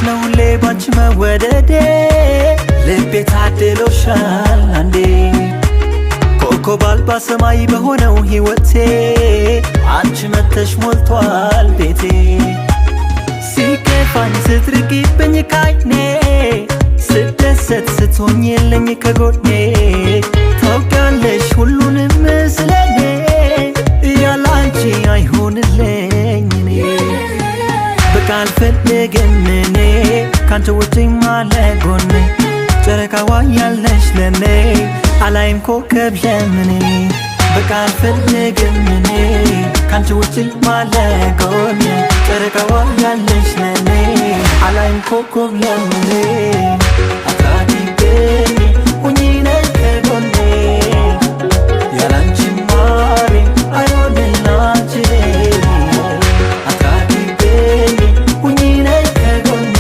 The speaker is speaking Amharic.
ነው ሁሌ ባንቺ መወደዴ፣ ልቤ ታድሎሻል አንዴ። ኮከብ አልባ ሰማይ በሆነው ሕይወቴ አንቺ መተሽ ሞልቷል ቤቴ። ሲከፋኝ ስትርቂብኝ ካይኔ፣ ስደሰት ስትሆኝልኝ ከጎኔ፣ ታውቂያለሽ ሁሉንም ስለኔ፣ ያለ አንቺ አይሆንልኝ እኔ። በቃ አልፈልግም እኔ ካንቺ ውጪ ማለ ጎኔ፣ ጨረቃዋ ያለሽ ለኔ፣ አላይም ኮከብ ለምኔ። በቃ አልፈልግም እኔ ካንቺ ውጪ ማለ ጎኔ፣ ጨረቃዋ ያለሽ ለኔ፣ አላይም ኮከብ ለምኔ።